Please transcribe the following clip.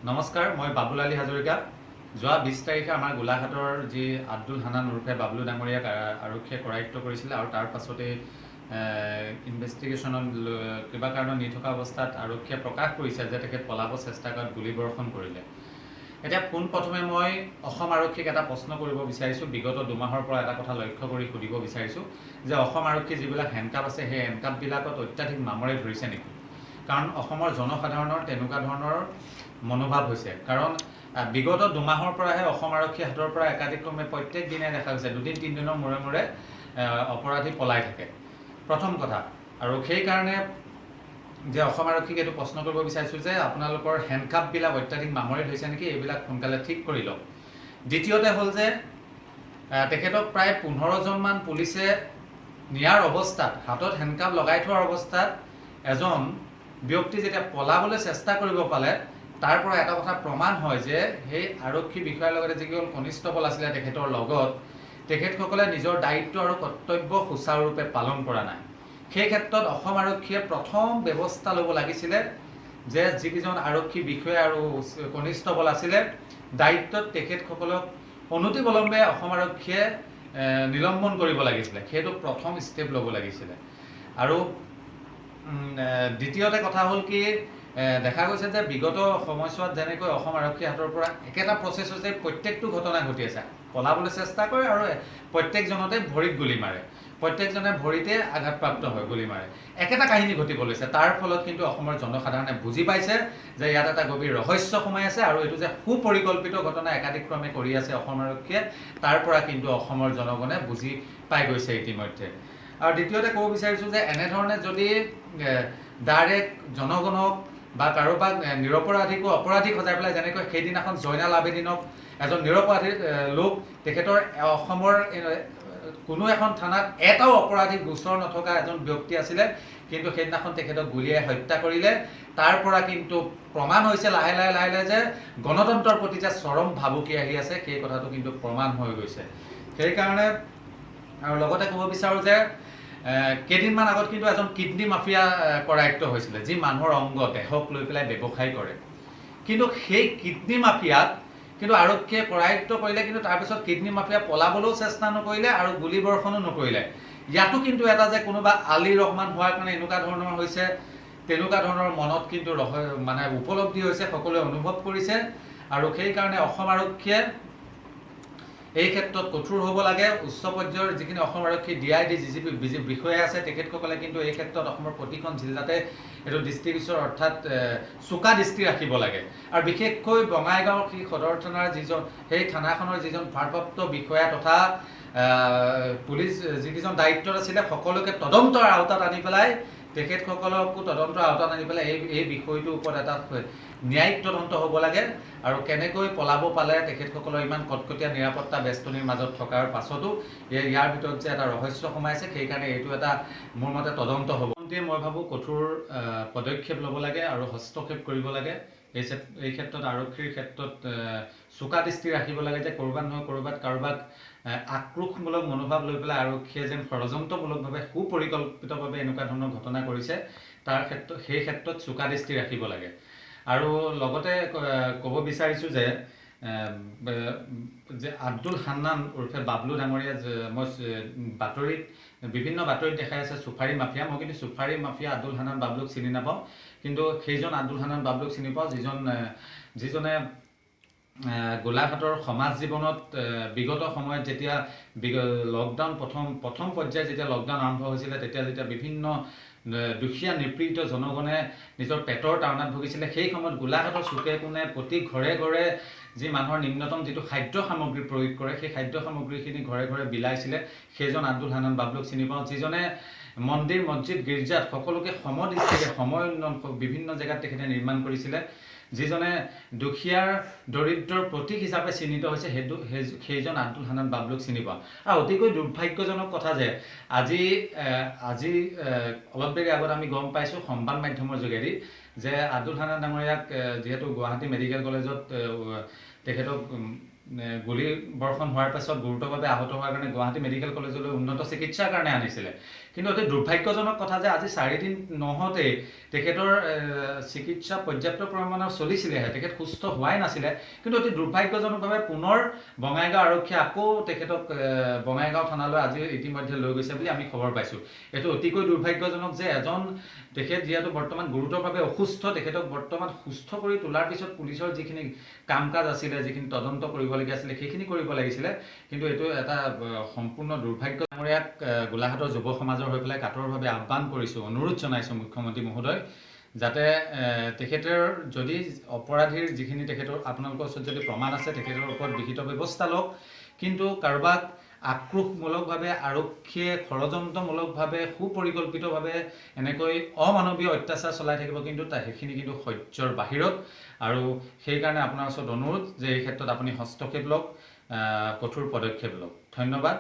নমস্কাৰ, মই বাবুল আলী হাজৰিকা। যোৱা 20 তাৰিখে আমাৰ গোলাঘাটৰ যি আব্দুল হান্নান ওৰফে বাবলু ডাঙৰীয়াক আৰক্ষীয়ে কৰায়ত্ব কৰিছিলে আৰু তাৰ পাছতেই ইনভেষ্টিগেশ্যনত কিবা কাৰণত নি থকা অৱস্থাত আৰক্ষীয়ে প্ৰকাশ কৰিছে যে তেখেত পলাব চেষ্টা কৰাত গুলীবৰ্ষণ কৰিলে। এতিয়া পোনপ্ৰথমে মই অসম আৰক্ষীক এটা প্ৰশ্ন কৰিব বিচাৰিছোঁ। বিগত 2 মাহৰ পৰা এটা কথা লক্ষ্য কৰি সুধিব বিচাৰিছোঁ যে অসম আৰক্ষীৰ যিবিলাক হেণ্ডকাপ আছে, সেই হেণ্ডকাপবিলাকত অত্যাধিক মামৰে ধৰিছে নেকি? কাৰণ অসমৰ জনসাধাৰণৰ তেনেকুৱা ধৰণৰ মনোভাৱ হৈছে। কাৰণ বিগত 2 মাহৰ পৰাহে অসম আৰক্ষীৰ হাতৰ পৰা একাধিক্ৰমে প্ৰত্যেক দিনাই দেখা গৈছে, দুদিন তিনিদিনৰ মূৰে মূৰে অপৰাধী পলাই থাকে, প্ৰথম কথা। আৰু সেইকাৰণে যে অসম আৰক্ষীক এইটো প্ৰশ্ন কৰিব বিচাৰিছোঁ যে আপোনালোকৰ হেণ্ডকাপবিলাক অত্যাধিক মামৰে ধৰিছে নেকি? এইবিলাক সোনকালে ঠিক কৰি লওক। দ্বিতীয়তে হ'ল যে তেখেতক প্ৰায় 15জনমান পুলিচে নিয়াৰ অৱস্থাত, হাতত হেণ্ডকাপ লগাই থোৱাৰ অৱস্থাত এজন ব্যক্তি যেতিয়া পলাবলৈ চেষ্টা কৰিব পালে, তাৰ পৰা এটা কথা প্ৰমাণ হয় যে সেই আৰক্ষী বিষয়াৰ লগতে যিসকল কনিষ্টবল আছিলে তেখেতৰ লগত, তেখেতসকলে নিজৰ দায়িত্ব আৰু কৰ্তব্য সুচাৰুৰূপে পালন কৰা নাই। সেই ক্ষেত্ৰত অসম আৰক্ষীয়ে প্ৰথম ব্যৱস্থা ল'ব লাগিছিলে যে যিকেইজন আৰক্ষী বিষয়া আৰু কনিষ্টবল আছিলে দায়িত্বত, তেখেতসকলক অনতিপলম্বে অসম আৰক্ষীয়ে নিলম্বন কৰিব লাগিছিলে। সেইটো প্ৰথম ষ্টেপ ল'ব লাগিছিলে। আৰু দ্বিতীয়তে কথা হ'ল কি, দেখা গৈছে যে বিগত সময়ছোৱাত যেনেকৈ অসম আৰক্ষীৰ হাতৰ পৰা একেটা প্ৰচেছতে প্ৰত্যেকটো ঘটনা ঘটি আছে, পলাবলৈ চেষ্টা কৰে আৰু প্ৰত্যেকজনতে ভৰিত গুলি মাৰে, প্ৰত্যেকজনে ভৰিতে আঘাতপ্ৰাপ্ত হয়, গুলি মাৰে, একেটা কাহিনী ঘটিব লৈছে। তাৰ ফলত কিন্তু অসমৰ জনসাধাৰণে বুজি পাইছে যে ইয়াত এটা গভীৰ ৰহস্য সোমাই আছে আৰু এইটো যে সুপৰিকল্পিত ঘটনা একাধিক্ৰমে কৰি আছে অসম আৰক্ষীয়ে, তাৰ পৰা কিন্তু অসমৰ জনগণে বুজি পাই গৈছে ইতিমধ্যে। আৰু দ্বিতীয়তে ক'ব বিচাৰিছোঁ যে এনেধৰণে যদি ডাইৰেক্ট জনগণক বা কাৰোবাক নিৰপৰাধীকো অপৰাধী সজাই পেলাই, যেনেকৈ সেইদিনাখন জয়নাল আবেদিনক, এজন নিৰপৰাধী লোক, তেখেতৰ অসমৰ কোনো এখন থানাত এটাও অপৰাধী গোচৰ নথকা এজন ব্যক্তি আছিলে, কিন্তু সেইদিনাখন তেখেতক গুলীয়াই হত্যা কৰিলে। তাৰ পৰা কিন্তু প্ৰমাণ হৈছে লাহে লাহে লাহে লাহে যে গণতন্ত্ৰৰ প্ৰতি যে চৰম ভাবুকি আহি আছে, সেই কথাটো কিন্তু প্ৰমাণ হৈ গৈছে। সেইকাৰণে আৰু লগতে ক'ব বিচাৰোঁ যে কেইদিনমান আগত কিন্তু এজন কিডনী মাফিয়া কৰায়ত্ব হৈছিলে, যি মানুহৰ অংগ দেহক লৈ পেলাই ব্যৱসায় কৰে। কিন্তু সেই কিডনী মাফিয়াক কিন্তু আৰক্ষীয়ে কৰায়ত্ব কৰিলে, কিন্তু তাৰপিছত কিডনী মাফিয়া পলাবলৈও চেষ্টা নকৰিলে আৰু গুলীবৰ্ষণো নকৰিলে। ইয়াতো কিন্তু এটা যে কোনোবা আলী ৰহমান হোৱাৰ কাৰণে এনেকুৱা ধৰণৰ হৈছে, তেনেকুৱা ধৰণৰ মনত কিন্তু মানে উপলব্ধি হৈছে, সকলোৱে অনুভৱ কৰিছে। আৰু সেইকাৰণে অসম আৰক্ষীয়ে এই ক্ষেত্ৰত কঠোৰ হ'ব লাগে। উচ্চ পৰ্যায়ৰ যিখিনি অসম আৰক্ষী ডি আই ডি, জি জি পি বিষয়া আছে, তেখেতসকলে কিন্তু এই ক্ষেত্ৰত অসমৰ প্ৰতিখন জিলাতে এইটো দৃষ্টিগোচৰ, অৰ্থাৎ চোকা দৃষ্টি ৰাখিব লাগে। আৰু বিশেষকৈ বঙাইগাঁৱৰ সেই সদৰ থানাৰ যিজন, সেই থানাখনৰ যিজন ভাৰপ্ৰাপ্ত বিষয়া তথা পুলিচ যিকেইজন দায়িত্বত আছিলে, সকলোকে তদন্তৰ আওতাত আনি পেলাই, তেখেতসকলকো তদন্তৰ আওতাত আনি পেলাই এই বিষয়টোৰ ওপৰত এটা ন্যায়িক তদন্ত হ'ব লাগে। আৰু কেনেকৈ পলাব পালে তেখেতসকলৰ ইমান কটকটীয়া নিৰাপত্তা বেষ্টনীৰ মাজত থকাৰ পাছতো, ইয়াৰ ভিতৰত যে এটা ৰহস্য সোমাইছে, সেইকাৰণে এইটো এটা মোৰ মতে তদন্ত হ'ব। মই ভাবোঁ কঠোৰ পদক্ষেপ ল'ব লাগে আৰু হস্তক্ষেপ কৰিব লাগে। এই ক্ষেত্ৰত আৰক্ষীৰ ক্ষেত্ৰত চোকা দৃষ্টি ৰাখিব লাগে যে ক'ৰবাত নহয় ক'ৰবাত কাৰোবাক আক্ৰোশমূলক মনোভাৱ লৈ পেলাই আৰক্ষীয়ে যেন ষড়যন্ত্ৰমূলকভাৱে, সুপৰিকল্পিতভাৱে এনেকুৱা ধৰণৰ ঘটনা কৰিছে, তাৰ ক্ষেত্ৰত, সেই ক্ষেত্ৰত চোকা দৃষ্টি ৰাখিব লাগে। আৰু লগতে ক'ব বিচাৰিছোঁ যে আব্দুল হান্নান ওৰফে বাবলু ডাঙৰীয়া, মই বাতৰিত, বিভিন্ন বাতৰিত দেখাই আছে চুফাৰী মাফিয়া। মই কিন্তু চুফাৰী মাফিয়া আব্দুল হান্নান বাবলুক চিনি নাপাওঁ, কিন্তু সেইজন আব্দুল হান্নান বাবলুক চিনি পাওঁ যিজনে গোলাঘাটৰ সমাজ জীৱনত বিগত সময়ত যেতিয়া লকডাউন প্ৰথম প্ৰথম পৰ্যায়ত যেতিয়া লকডাউন আৰম্ভ হৈছিলে, তেতিয়া যেতিয়া বিভিন্ন দুখীয়া নিপীড়িত জনগণে নিজৰ পেটৰ তাড়নাত ভুগিছিলে, সেই সময়ত গোলাঘাটৰ চুকে কোণে প্ৰতি ঘৰে ঘৰে যি মানুহৰ নিম্নতম যিটো খাদ্য সামগ্ৰী প্ৰয়োগ কৰে, সেই খাদ্য সামগ্ৰীখিনি ঘৰে ঘৰে বিলাইছিলে, সেইজন আব্দুল হান্নান বাবলুক চিনি পাওঁ। যিজনে মন্দিৰ, মছজিদ, গীৰ্জাত সকলোকে সমদৃষ্টিৰে সম উন্নয়ন বিভিন্ন জেগাত তেখেতে নিৰ্মাণ কৰিছিলে, যিজনে দুখীয়াৰ দৰিদ্ৰৰ প্ৰতীক হিচাপে চিহ্নিত হৈছে, সেইজন আব্দুল হান্নান বাবলুক চিনি পাওঁ। আৰু অতিকৈ দুৰ্ভাগ্যজনক কথা যে আজি অলপ দেৰি আগত আমি গম পাইছোঁ সংবাদ মাধ্যমৰ যোগেদি যে আব্দুল হান্নান ডাঙৰীয়াক যিহেতু গুৱাহাটী মেডিকেল কলেজত তেখেতক গুলী বৰ্ষণ হোৱাৰ পাছত গুৰুতৰভাৱে আহত হোৱাৰ কাৰণে গুৱাহাটী মেডিকেল কলেজলৈ উন্নত চিকিৎসাৰ কাৰণে আনিছিলে। কিন্তু অতি দুৰ্ভাগ্যজনক কথা যে আজি 4 দিন নহওঁতেই তেখেতৰ চিকিৎসা পৰ্যাপ্ত পৰিমাণৰ চলিছিলেহে, তেখেত সুস্থ হোৱাই নাছিলে। কিন্তু অতি দুৰ্ভাগ্যজনকভাৱে পুনৰ বঙাইগাঁও আৰক্ষীয়ে আকৌ তেখেতক বঙাইগাঁও থানালৈ আজি ইতিমধ্যে লৈ গৈছে বুলি আমি খবৰ পাইছোঁ। এইটো অতিকৈ দুৰ্ভাগ্যজনক যে এজন তেখেত যিহেতু বৰ্তমান গুৰুতৰভাৱে অসুস্থ, তেখেতক বৰ্তমান সুস্থ কৰি তোলাৰ পিছত পুলিচৰ যিখিনি কাম কাজ আছিলে, যিখিনি তদন্ত কৰিবলগীয়া আছিলে, সেইখিনি কৰিব লাগিছিলে। কিন্তু এইটো এটা সম্পূৰ্ণ দুৰ্ভাগ্য। ডাঙৰীয়াক গোলাঘাটৰ যুৱ সমাজৰ হৈ পেলাই কাতৰভাৱে আহ্বান কৰিছোঁ, অনুৰোধ জনাইছোঁ মুখ্যমন্ত্ৰী মহোদয়, যাতে তেখেতৰ যদি অপৰাধীৰ যিখিনি তেখেতৰ আপোনালোকৰ ওচৰত যদি প্ৰমাণ আছে, তেখেতৰ ওপৰত বিহিত ব্যৱস্থা লওক। কিন্তু কাৰোবাক আক্ৰোশমূলকভাৱে আৰক্ষীয়ে ষড়যন্ত্ৰমূলকভাৱে সুপৰিকল্পিতভাৱে এনেকৈ অমানৱীয় অত্যাচাৰ চলাই থাকিব, কিন্তু সেইখিনি কিন্তু সহ্যৰ বাহিৰত। আৰু সেইকাৰণে আপোনাৰ ওচৰত অনুৰোধ যে এই ক্ষেত্ৰত আপুনি হস্তক্ষেপ লওক, কঠোৰ পদক্ষেপ লওক। ধন্যবাদ।